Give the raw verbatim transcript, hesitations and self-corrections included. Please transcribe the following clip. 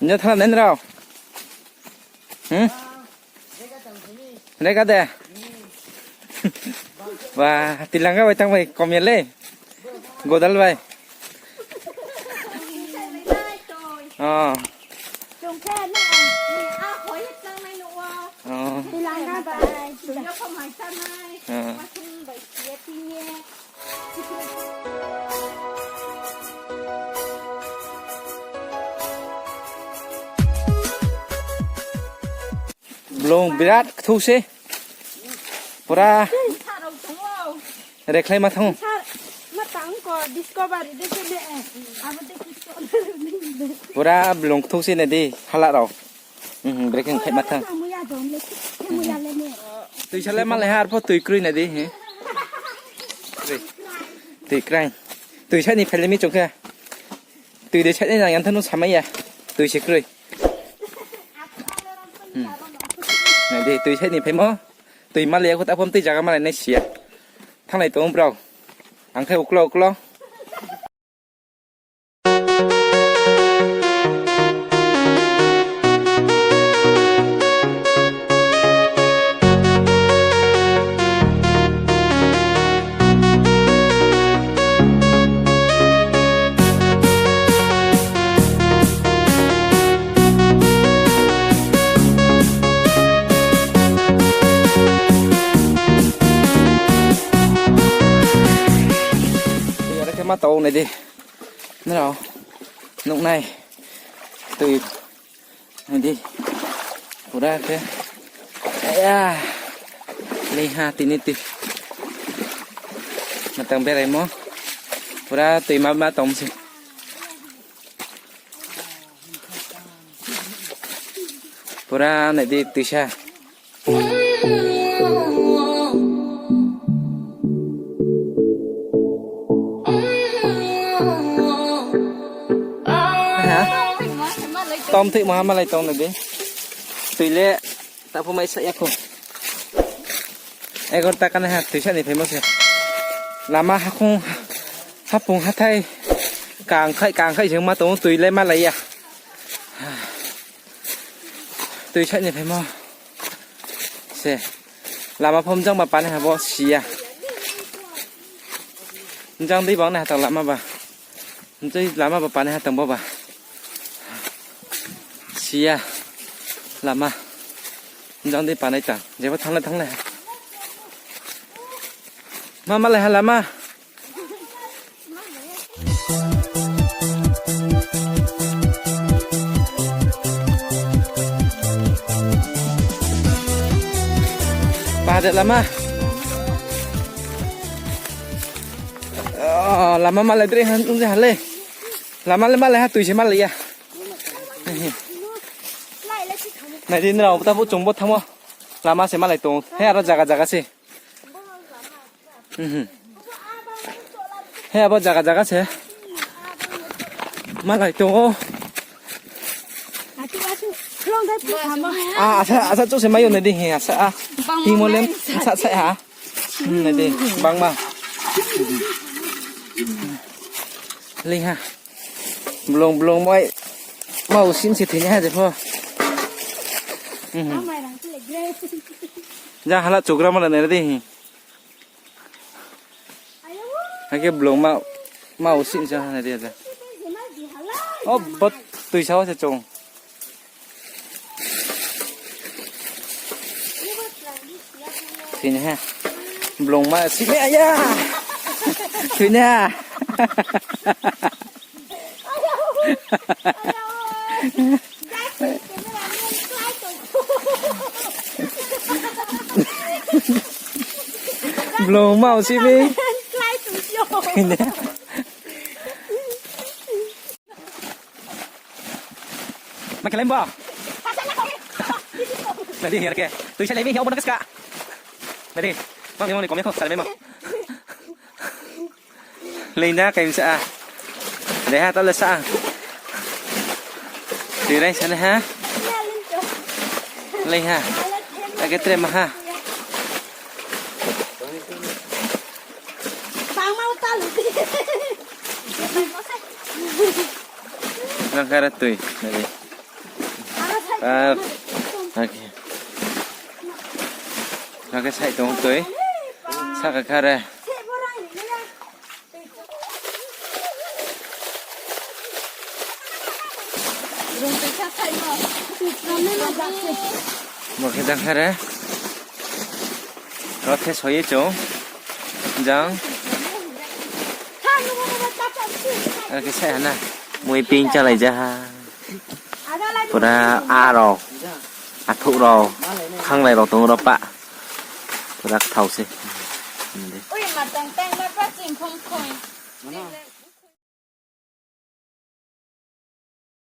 Nja thanng nai nrao. Hmm? Rega de. Ba, tilangga bai tang bai kom ya le. Godal bai. Oh. Oh. Oh. Blung birat kthu se. Pura rekhlai ma thanng. Pura blung kthu se nai di, hala rao. Mhm, brekhe khai ma thanng. Tui sa le malai ha, arpho tui kroi nai di, he. Tui kroi. Tui sa ni phai le mi chung khe. Tui de sa ni nang yang thanng no samai ya. Tui se kroi. Hmm. Nai di, tui sa ni phaimo. Tui malai ya kho ta phom tui zaga malai nai si ya. Thannglai tong brao. Ang khe uklo uklo. Tui are khe ma tong nai di. Nrao nuh nai. Tui nai di. Pura khe. Aya. Leing ha tini tui. Matang beraimo. Pura tui ma ma tong se. Pura nai di tuisa. Ha? Tom thik maha malai tong nai di. Tui le ta pho mai sa ya kho. Egarota kanaiha tuisa ni phaimo se. Lama hakhung, hapung hathai kangkhai kangkhai se ma tong ou, tui le malai ya. Tuisa ni phaimo se. Lama pho mjang ba panaiha bo si ya. Mjang dei ba ongnaiha tang lama ba. Mjang lama ba panaiha tang bo ba. Si ya. Lama. Mjang dei panai tang. Jebo thannglai thannglai ha. Ma malai ha lama. Pade lama. Oh, lama malai dre ha, ong je ha le. Lama le malai ha, tui se malai ya. Nai di nrao, ta phuh chung bo thanngmo. Lama se malai tong ou. He aro jaga jaga se. Mhm. He abo jaga jaga se. Malai tong ou. Ah, asa, asa chouh se mai yo nai di, he, asa, ah. Hingmo le, asa, asa, ha. Hmm, nai di, bangma. Leing ha. Blung, blung, mai. Mau sim se thini ha, jepho. Mhm. Ja hala chugra ma nai di, he. Hakhe blung ma, ma usi ni sa nai di ja. O, bot tuisa wo se chung. Thini ha. Blung ma si me aya. Thini ha. Blung ma usi mi. Ma khe lembo. Nai di, yar khe. Tuisa lai mi, hia, obo no khe ska. Nai di. Mang ni, mang ni, kom ya kho, salai mai ma. Leing na kaimsa a. Dei ha, ta le sa a. Tui rai sa nai ha. Leing ha. Ake tre ma ha. Nang kara tui. Nai di. Ah, okay. Ake sai tong toi. Saka kha re. Bo khe jang kha re. Ro khe soi ye chung. Jang. Ake sai ha na. Mui ping chalai ja ha. Pura a rao, athouh rao, thanglai rao tong rao pa. Pura kthao se. Ui, ma tang tang ma pa ching khong khoi.